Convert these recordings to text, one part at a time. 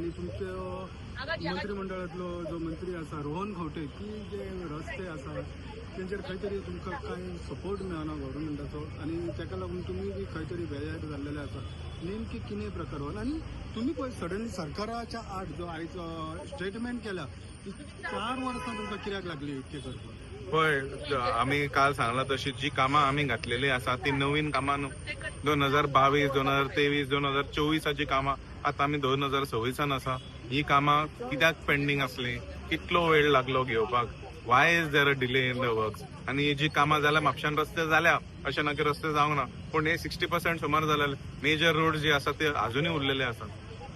आनी तुमच्या मंत्रीमंडळांतलो जो मंत्री आसा रोहन खंवटे की जे रस्ते आसा तेंचेर खंय तरी तुमकां कांय सपोर्ट मेळना गव्हर्मेंटाचो आनी ताका लागून तुमी बी खंय तरी बेजार जाल्लेले आसा. नेमके कितें प्रकार हो आनी तुमी पळय सडनली सरकाराच्या आड जो आयज स्टेटमेंट केला की 4 वर्सां तुमकां कित्याक लागली इतकें करपाक? पळय, आमी काल सांगला तशी जी कामां आमी घातलेली आसा ती नवीन कामां न्हू. 2022, 2023, 2024आची कामां. आतां आमी 2026आन आसा. ही कामां कित्याक पेंडींग आसली? कितलो वेळ लागलो घेवपाक? Why is there a delay in the works? आनी ही जी कामां जाल्या म्हापशान, रस्ते जाल्या, अशें ना की रस्ते जावंक ना, पूण हे 60% सुमार जालेले. मेजर रोड जे आसा ते अजुनूय उरलेले आसा.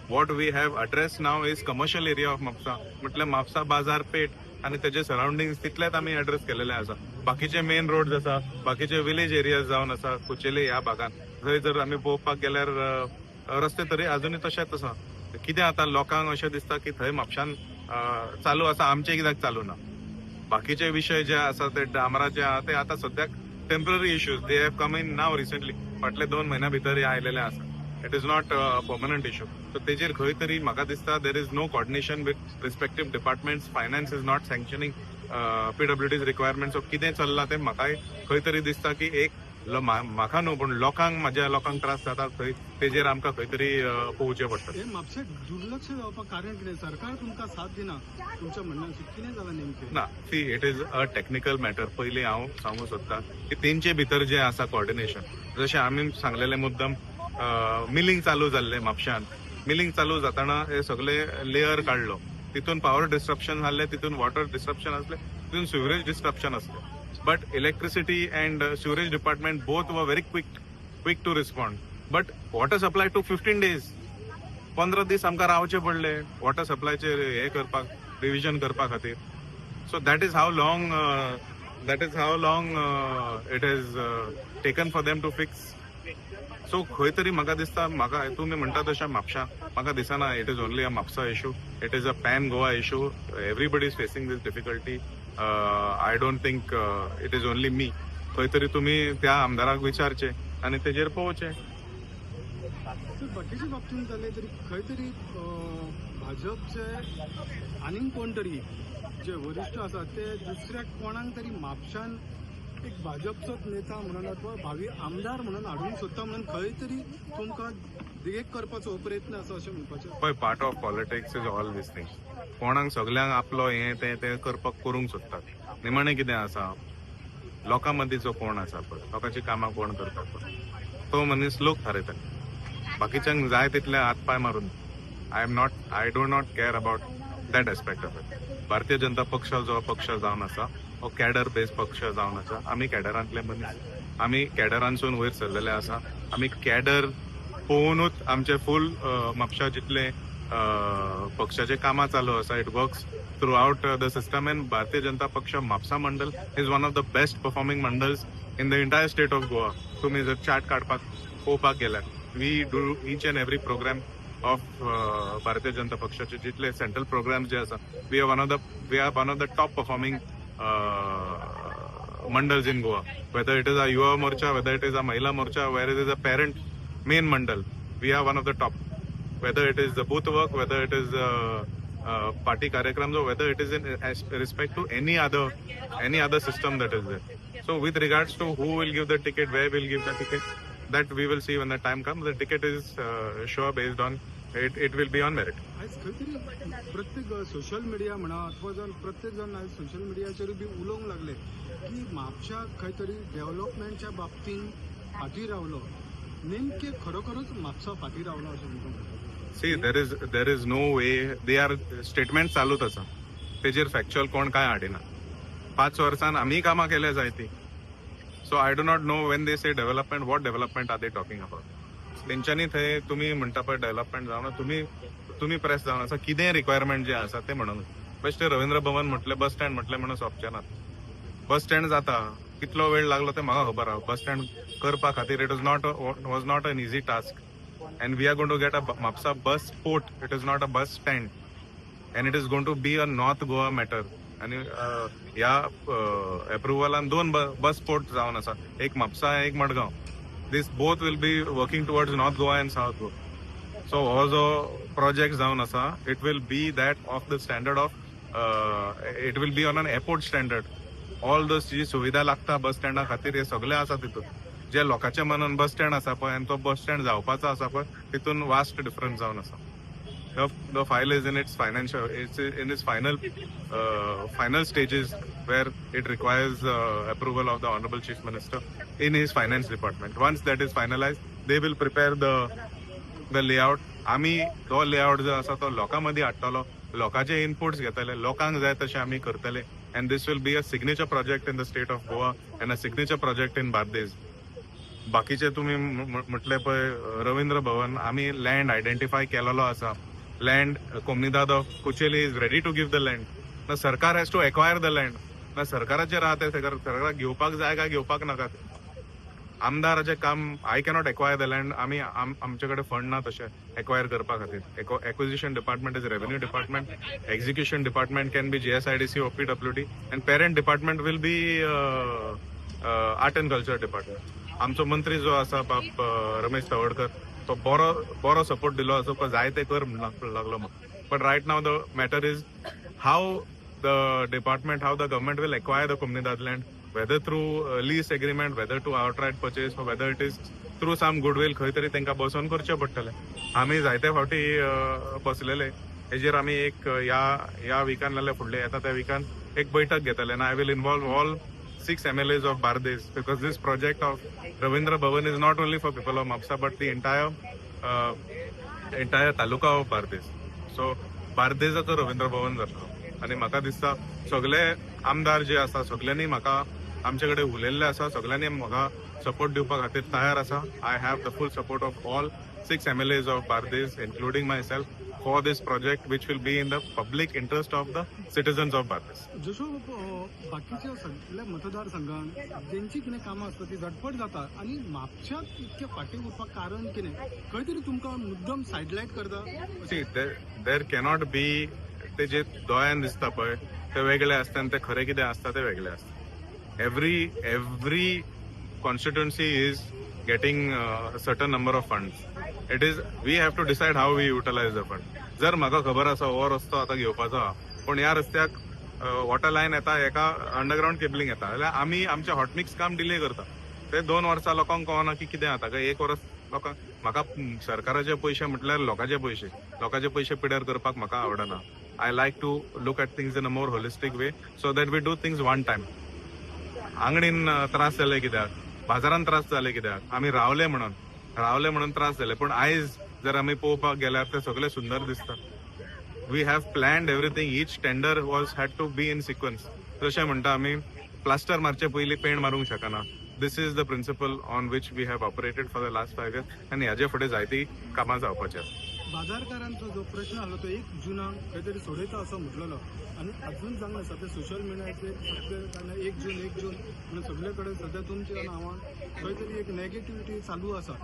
What we have address now is commercial area of Mapusa, म्हटल्यार म्हापसा बाजार पेठ आनी तेजे सरावंडिंग, तितलेच आमी एड्रेस केलेले आसा. बाकीचे मेन रोड्स आसा, बाकीचे विलेज एरियाज जावन आसा कुचेले ह्या भागान, थंय जर आमी पळोवपाक गेल्यार रस्ते तरी अजुनूय तशेच आसा. कितें आतां लोकांक अशें दिसता की थंय म्हापशान चालू आसा, आमचे कित्याक चालू ना? बाकीचे विशय जे आसा ते डांबराचे आहा, ते आतां सद्याक temporary issues. They have come in now recently. फाटले 2 म्हयन्या भितर हे आयलेले आसा. It is not permanent issue. So तेजेर खंय तरी म्हाका दिसता there is no coordination with respective departments. Finance is not sanctioning PWD's requirements. So कितें चल्लां तें म्हाकाय खंय तरी दिसता की एक म्हाका न्हू, पूण लोकांक, म्हाज्या लोकांक त्रास जाता थंय. तेजेर आमकां खंय तरी पळोवचें पडटा. हे म्हापशे दुर्लक्ष जावपाक कारण कितें? सरकार तुमकां साथ दिना तुमच्या म्हणण्यान, कितें जालां नेमकें? ना, see, it is a technical matter. पयलीं हांव सांगूंक सोदता की तेंचे भितर जें आसा कॉर्डिनेशन, जशें आमी सांगलेलें मुद्दम, मिलिंग चालू जाल्लें म्हापश्यान. मिलिंग चालू जाताना हे सगळे लेयर काडलो, तितून पावर डिस्ट्रप्शन जाल्लें, तितून वॉटर डिस्ट्रप्शन आसलें, तितून सिवरेज डिस्ट्रप्शन आसलें, but electricity and sewerage department both were very quick to respond, but water supply took 15 days. 15 दीस आमकां रावचे पडले वॉटर सप्लायचेर हे करपाक, रिविजन करपा खातीर. So that is how long it has taken for them to fix. So खंय तरी म्हाका दिसता, म्हाका तुमी म्हणटा तशें म्हापशा, म्हाका दिसना it is only a Mapusa issue. It is a pan Goa issue. Everybody is facing this difficulty. I don't think it is only me. खंय तरी तुमी त्या आमदाराक विचारचे आनी तेजेर पळोवचें. तर बाकीच्या बाबतींत जालें तरी खंय तरी भाजपचे आनीक कोण तरी जे वरिश्ठ आसात ते दुसऱ्या कोणाक तरी म्हापशान एक भाजपचोच नेता म्हणून अथवा भावी आमदार म्हणून हाडूंक सोदता म्हणून खंय तरी तुमकां दिगेक करपाचो हो प्रयत्न आसा अशें म्हणपाचें? पळय, part of politics is all these things. कोणाक सगल्यांक आपलो हें तें तें करपाक करूंक सोदतात. निमाणें कितें आसा, लोकां मदीं जो कोण आसा पळय, लोकांची कामां कोण करता पळय, तो मनीस लोक थारयता. बाकीच्यांक जाय तितले हात पांय मारून. I do not care about that aspect of it. Bharatiya Janata पक्ष जो पक्ष जावन आसा, हो कॅडर बेस्ड पक्ष जावन आसा. आमी कॅडरांतले मनीस, आमी कॅडरांसून वयर सरलेले आसा. आमी कॅडर पळोवनूच आमचे फूल म्हापशा जितले पक्षाचे कामां चालू आसा, it works throughout the system, and Bharatiya Janata पक्ष म्हापसा मंडल is one of the best performing mandals in the entire state of Goa. तुमी जर चार्ट काडपाक पळोवपाक गेल्यार, we do each and every program of Bharatiya Janata पक्षाचे जितले central programme जे आसा, we are one of the top performing mandals in Goa. Whether it is a Yuva Morcha, whether it is a Mahila Morcha, where it is a parent main mandal, we are one of the top. Whether it is the booth work, whether it is party कार्यक्रम, or whether it is in as respect to any other system that is there. So with regards to who will give the ticket, where will give the ticket, that we will see when the time comes. The ticket is sure based on it. It will be on merit. आयज खंय तरी प्रत्येक social media म्हणा अथवा जावन प्रत्येक जाण आयज सोशल मिडियाचेर बी उलोवंक लागले की म्हापशा खंय तरी डेव्हलपमेंटच्या बाबतींत फाटीं रावलो. नेमके खरोखरूच म्हापसा फाटीं रावलो अशें तुमकां म्हणटा? See, there is no way. They are statement चालूच आसा, तेजेर फॅक्च्युअल कोण काय हाडिना. 5 वर्सान आमी कामां केल्या जायती. So I do not know when they say development, what development are they talking about? तेंच्यांनी थंय तुमी म्हणटा पळय डेव्हलपमेंट जावना, तुमी प्रेस जावन आसा. कितें रिक्वायरमेंट जे आसा ते म्हणून बेश्टे रवींद्र भवन म्हटलें, बस स्टँड म्हटलें म्हणून सोंपचें ना. बस स्टँड जाता, कितलो वेळ लागलो ते म्हाका खबर आहा. बस स्टँड करपा खातीर it is not was not an easy task, and we are going to get a Mapsa bus port. It is not a bus stand, and it is going to be a North Goa matter. आणि ह्या अप्रुव्हलान दोन bus port जावन आसा, एक म्हापसा, एक Madgaon. This both will be working towards North Goa and South Goa. So हो जो project जावन आसा, it will be that of the standard of, it will be on an airport standard. All those जी सुविधा लागता बस स्टँडा खातीर, हे सगळे आसा तितून. जे लोकांच्या मनान बस स्टँड आसा पळय आनी तो बस स्टँड जावपाचो आसा पळय, तितून वास्ट डिफरन्स जावन आसा. The file is in its financial, it's in its final stages, where it requires approval of the Honorable Chief Minister in his finance department. Once that is finalized, they will prepare the layout. आमी तो layout जो आसा तो लोकां मदीं हाडटलो, लोकांचे inputs घेतले, लोकांक जाय तशें आमी करतले, and this will be a signature project in the state of Goa and a signature project in Bardez. बाकीचे तुमी म्हटले पळय रवींद्र भवन, आमी लँड आयडेंटिफाय केलेलो आसा. Land, Comunidade of Cucheli is ready to give the land. ना सरकार has to acquire the land. ना सरकाराचेर आहा तें, सरकाराक घेवपाक जाय काय घेवपाक नाका तें. आमदाराचें काम, I cannot acquire the land. आमी आमचे कडेन फंड ना तशें एक्वायर करपा खातीर. Acquisition department is revenue department, execution department can be GSIDC or PWD, and parent department will be art and culture department. आमचो मंत्री जो आसा बाब रमेश तवडकर, तो बरो बरो सपोर्ट दिलो आसा, पण जाय ते कर म्हणून लागलो म्हाका. But right now the matter is how the department, how the government will acquire the Comunidade land, whether through lease agreement, whether to outright purchase, whether it is through some goodwill. खंय तरी तांकां बसोन करचें पडटलें. आमी जायते फावटी बसलेले हेजेर. आमी एक ह्या विकान नाल्यार फुडले येता त्या विकान एक बैठक घेतले आनी I will involve all six MLAs of Bardez, because this project of Ravindra Bhavan is not only for people of Mapsa but the entire taluka of Bardez. So बार्देजाचो Ravindra भवन जातलो आनी म्हाका दिसता सगळे आमदार जे आसा, सगळ्यांनी म्हाका आमचे कडेन उलयल्ले आसा, सगळ्यांनी म्हाका सपोर्ट दिवपा खातीर तयार आसा. I have the full support of all six MLAs of Bardez, including myself, for this project, which will be in the public interest of the citizens of Bardez. जशो बाकीच्या सगळ्या मतदारसंघात जेंची कितें कामां आसता ती झटपट जाता आनी म्हापशांत इतकें फाटीं उरपाक कारण कितें? खंय तरी तुमकां मुद्दम सायडलायट करता? See, there cannot be. ते जे दोळ्यान दिसता पळय ते वेगळे आसता आनी ते खरें कितें आसता ते वेगळे आसता. Every constituency is getting certain number of funds. It is, we have to decide how we utilize the fund. जर म्हाका खबर आसा हो रस्तो आतां घेवपाचो आहा, पूण ह्या रस्त्याक वॉटर लायन येता, हेका अंडरग्रावंड केबलिंग येता, जाल्यार आमी आमचें हॉटमिक्स काम डिले करता. ते 2 वर्सां लोकांक कळना की कितें जाता काय एक वर्स लोकांक. म्हाका सरकाराचे पयशे म्हटल्यार लोकांचे पयशे, लोकांचे पयशे पिड्यार करपाक म्हाका आवडना. I like to look at things in a more holistic way so that we do things one time. आंगडीन त्रास जाले कित्याक? बाजारान त्रास जाले कित्याक? आमी रावले म्हणून, रावले म्हणून त्रास जाले. पूण आयज जर आमी पळोवपाक गेल्यार ते सगळे सुंदर दिसता. We have planned everything. Each tender was had to be in sequence. जशें म्हणटा आमी, प्लास्टर मारचे पयलीं पेंट मारूंक शकना. This is the principle on which we have operated for the last 5 years, आनी हाजे फुडें जायतीं कामां जावपाची आसा. बाजारकारांचो जो प्रश्न आसलो तो 1 जुनाक खंय तरी सोडयता असो म्हटलेलो आनी अजून जावंक ना. सध्या सोशल मिडियाचेर सगळे कारण 1 जून, 1 जून म्हणून सगळे कडेन सध्या तुमच्या नांवान खंय तरी एक नेगेटिव्हिटी चालू आसा.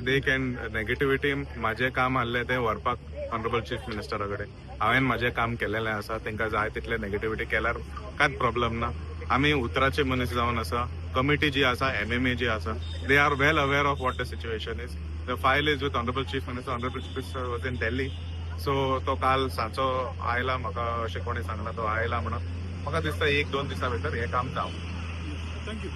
They can negativity. म्हाजें काम आहलें तें व्हरपाक ऑनरेबल चीफ मिनिस्टरा कडेन. हांवें म्हाजें काम केलेलें आसा. तांकां जाय तितलें नेगेटिव्हिटी केल्यार कांयच प्रॉब्लम ना. आमी उतराचे मनीस जावन आसा. कमिटी जी आसा, एमएमए जी आसा, they are well aware of what the situation is. The file is with Honorable Chief Minister. Honorable Chief Minister was in Delhi, so तो काल सांजचो आयला. म्हाका अशें कोणी सांगला तो आयला म्हणून. म्हाका दिसता एक दोन दिसां भितर हें काम जावं. Thank you.